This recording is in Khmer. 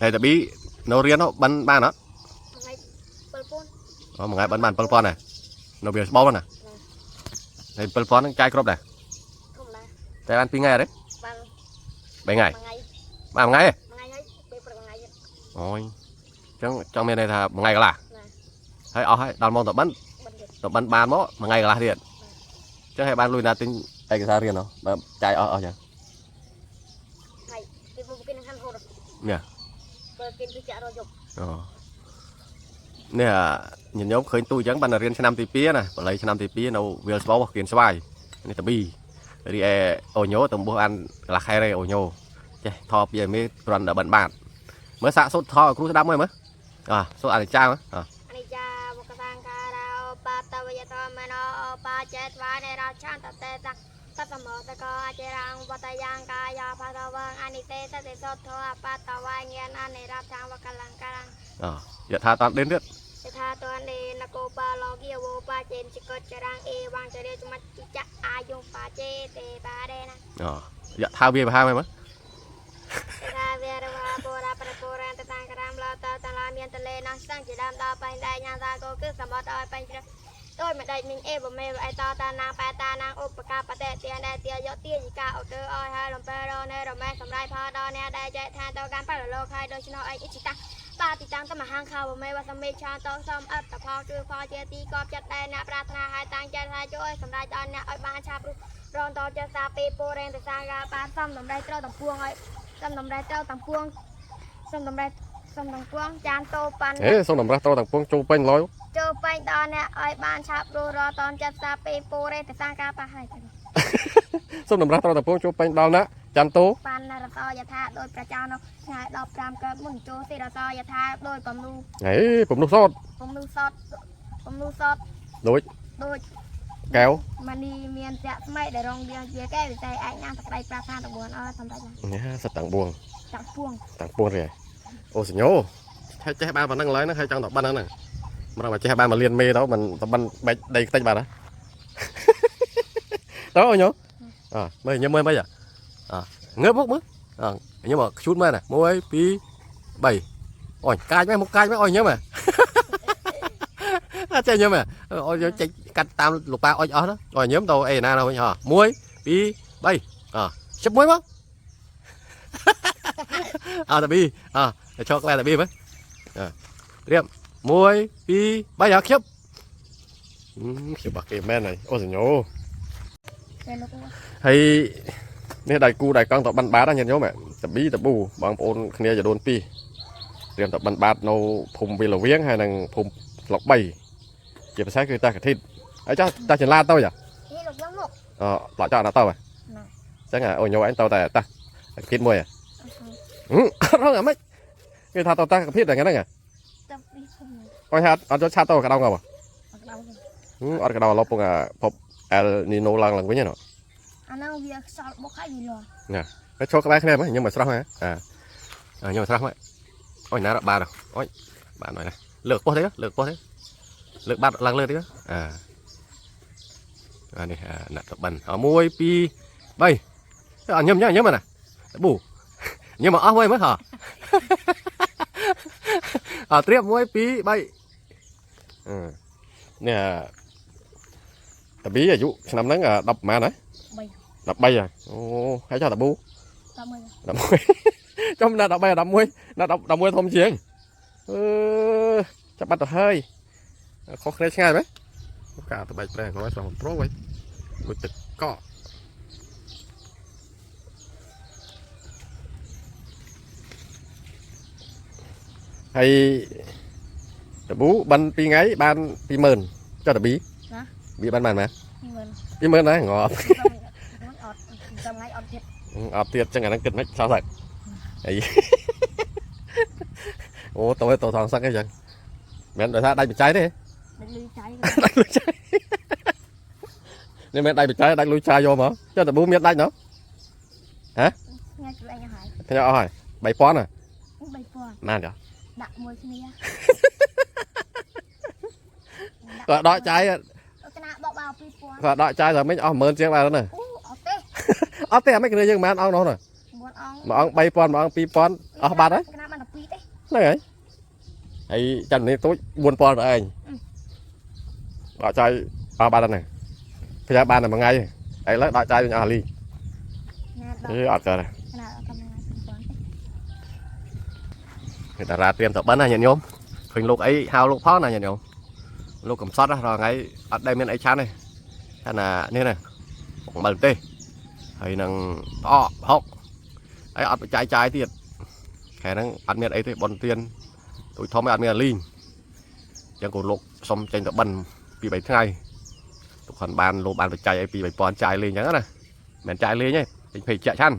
ហើយតាប៊ីនៅរៀននោះបិណ្ឌបានអត់ ថ្ងៃ7000 អូមួយថ្ងៃបិណ្ឌបាន7000ដែរនៅវាស្បោណាហើយ7000ហ្នឹងចាយគ្រប់ដែរ ធម្មតា តែបាន2ថ្ងៃអត់ទេ បាន 3ថ្ងៃ មួយថ្ងៃ បានមួយថ្ងៃទេ មួយថ្ងៃហើយពេលព្រឹកមួយថ្ងៃទៀត អូយអញ្ចឹងចង់មានន័យថាមួយថ្ងៃកន្លះ ណា ហើយអស់ហើយដល់ម៉ោងទៅបិណ្ឌ បិណ្ឌទៀត ទៅបិណ្ឌបានមកមួយថ្ងៃកន្លះទៀតអញ្ចឹងហើយបានលុយណាទិញឯកសាររៀនហ៎បើចាយអស់អស់ចឹង ថ្ងៃពេលមកគេនឹងហាន់រហូត នេះ បើគេទៅចាក់រយប់ អូនេះញាតិញោមឃើញទូអញ្ចឹងបានរៀនឆ្នាំទី2ណាបល័យឆ្នាំទី2នៅវាលស្បោគៀនស្វាយនេះតាប៊ីរីឯអូញ៉ូទៅបោះអានកន្លះខែរេអូញ៉ូចេះថពីឲ្យមេគ្រាន់តែបិណ្ឌបាតមើលសាកសូត្រថឲ្យគ្រូស្ដាប់មើលមើលអ่ะសូត្រអនិច្ចាមើលអ่ะ អនិច្ចាវកសង្ខារាឧបតវយធម្មនោឧបាចេតវានិរឆន្តតេតតសមោតកោអចិរងវតយ៉ាងកាយាផតវងអនិទេសតិសោធោអបតវាញាណអនិរឆាងវកលង្ការង អយថាតាមដេនទៀត យថាតនេនកោបាលោគិវោបាចេនចកចរាងអេវងចរិចមច្ចចៈអាយុបាចេទេបារេណា អយថាវាប្រហាមើលមើល យថាវេរវាបុរាប្របុរានតតាំងក្រាមឡតតឡាមានតលេណោះស្ទឹងជាដើមដល់បាញ់ដៃញ៉ាំតាកោគឺសមត់ឲ្យបាញ់ជ្រឹះដោយមិនដេចមីងអេបមេអេតតាណាបែតាណាឧបកាបតេទានដែលទាយកទាយកាឧទើឲ្យហើយលំពេរណេរមេសម្រាប់ផលដល់អ្នកដែលចែកឋានទៅកាន់បរលោកហើយដូច្នោះឯងអិជតាបាទីតាំងតមហាងខោបមេវសមេឆានតសំអត្តផលគឺផលជាទីកប់ចិត្តដែលអ្នកប្រាថ្នាហើយតាំងចិត្តថាជួយសម្រាប់ដល់អ្នកឲ្យបានឆាប់រុះរងតចិត្តសាពេពរេនតសាកាបានសំតម្រេះត្រូវតំពួងឲ្យសំតម្រេះត្រូវតំពួងសំតម្រេះសំតំពួងចានតោប៉ាន់ ហេសូមតម្រាស់ត្រូវទាំងពងចូលពេញឡើយ ចូលពេញដល់អ្នកឲ្យបានឆាប់រស់រតនចិត្តសាពេពរេតសាកាប៉ះហើយ សូមតម្រាស់ត្រូវទាំងពងចូលពេញដល់ណាចន្ទតូ បានរសយថាដោយប្រចោនោះថ្ងៃ15កើតមុនចូលសិរសយថាដោយកំនូ ហេពំនុះសត កំនូសតកំនូសត ដូច ដូច កែវ មនីមានរស្មីដែលរងវាជាកែវិស័យឯកណាសក្តីប្រាថ្នាទាំង4អស់សម្រាប់ ញ៉ាសិតតាំងបួង តាំងពួង តាំងពួងទេអូសញោហើយចេះបានប៉ុណ្ណឹងឡើយហ្នឹងហើយចង់តបិណ្ឌហ្នឹងមិនមកចេះបានមកលៀនមេទៅមិនតបិណ្ឌបែកដីខ្ទេចបាត់ហ៎ ទៅអូញោអមើលញ៉ាំមើលមិនអងើបមុខមើលអញមកខ្ជូតមើលណា1 2 3អូយកាចមែនមុខកាចមែនអូយញ៉ាំហ៎ អត់ចេះញ៉ាំហ៎អូយចេញកាត់តាមលោកប៉ាអុចអស់ទៅអូយញ៉ាំទៅអេណាទៅវិញហ៎1 2 3អជិបមួយមក អតាប៊ីអឈរក្លែតាប៊ីមើលត្រៀម1 2 3អខ្ជិបខ្ជិបបាក់គេមែនហើយអូសញោ តែលោក ហើយនេះដៃគូដៃកង់តបិណ្ឌបាតញាតិញោមតាប៊ីតាប៊ូបងប្អូនគ្នាចដូនពីរត្រៀមតបិណ្ឌបាតនៅភូមិវិលវៀងហើយនិងភូមិស្លុក3ជាភាសាគឺតាកធិតហើយចុះតាចន្លាទៅចា នេះលោកខ្ញុំលោក អតចោះណាទៅហ៎ចឹងអូញោឯងទៅតែតាកធិតមួយហ៎ អត់រងអាម៉េចគេថាតតាកភិតហ្នឹងហ្នឹង ទៅពីភូមិ អត់ហាត់អត់យកឆាតទៅកដងង អត់ក្តៅ អត់កដងឡប់ពងអាភពអែលនីណូឡើងឡើងវិញហ្នឹង អាហ្នឹងវាខ្សោលបុកហើយវាលាស់ ហើយចូលក្បែរគ្នាខ្ញុំមកស្រស់ហ៎អាខ្ញុំមកស្រស់មកអូយណារបាទអូយបាទហើយណាលើកពោះទេលើកពោះទេលើកបាត់ឡើងលើទេអាអានេះណាក់តបិន1 2 3អញញឹមញឹមណាប៊ូញឹមមកអស់វិញមើលហ៎អត្រៀម1 2 3នេះតាប៊ីអាយុឆ្នាំហ្នឹង10ប្រហែលហើយ13ហើយអូហើយចុះតាប៊ូ 11 11ចំណា13 11ណា11ធំជាងអឺចាប់បាត់ទៅហើយខុសគ្នាឆ្ងាយមែនការតបែកប្រេះក្រោយស្រស់ប្រូវិញមួយទឹកកកហើយតាប៊ូបាន2ថ្ងៃបាន20000ចុះតាប៊ី ណា ប៊ីបានបានម៉ា 20000 20000ដែរងាប់ អត់ចាំថ្ងៃអត់ទៀត អត់ទៀតចឹងអាហ្នឹងគិតមិនសោះសាច់អីអូតើតើថងសឹកអីចឹងមិនដោយសារដាច់បច្ច័យទេ ដាច់លុយចាយ ដាច់លុយចាយនេះមិនដាច់បច្ច័យដាច់លុយចាយយកមកចុះតប៊ូមានដាច់ណោះ ថ្ងៃជួយអញហើយ ខ្ញុំអស់ហើយ3000ហ៎ 3000 ណាចា ដាក់មួយគ្នា គាត់ដកចាយ កណាបកបោ2000 គាត់ដកចាយតែមិនអស់10000ជាងដែរណា អូអត់ទេ អត់ទេអាមិនគ្នាយើងមិនអង្គនោះណា 9អង្គ មួយអង្គ3000មួយអង្គ2000អស់បាត់ហើយ កណាបាន12ទេ ហ្នឹងហើយហើយចាំនេះទូច4000ទៅឯងដកចាយអស់បាត់ហ្នឹងផ្ញើបានតែមួយថ្ងៃឥឡូវដកចាយវិញអស់លី ណាដក អេអត់កើតទេ ណាអត់កំណា2000ទេ គេតារាត្រៀមតបិណ្ឌណាញាតិញោមឃើញលោកអីហៅលោកផងណាញាតិញោមលោកកំសត់ណារាល់ថ្ងៃអត់ដែលមានអីឆាន់ទេឆាន់ណានេះណាអំបិលទេហើយនឹងផ្អកហុកហើយអត់បច្ច័យចាយទៀតខែហ្នឹងអត់មានអីទេប៉ុនទៀនទូចធំឯងអត់មានអាលីងអញ្ចឹងក៏លោកសុំចេញតបិណ្ឌពី3ថ្ងៃទុកខនបានលោកបានបច្ច័យអី2 3000ចាយលេងអញ្ចឹងណាមិនមែនចាយលេងទេទិញភេសជ្ជៈឆាន់